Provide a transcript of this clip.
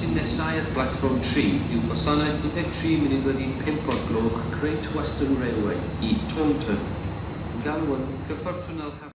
sy'n nesau at blatfform 3 yw gwasanaeth 13 munud wedi 5 o'r gloch Great Western Railway i Taunton. Yn galw yn Cyffordd Twnnel Hafren.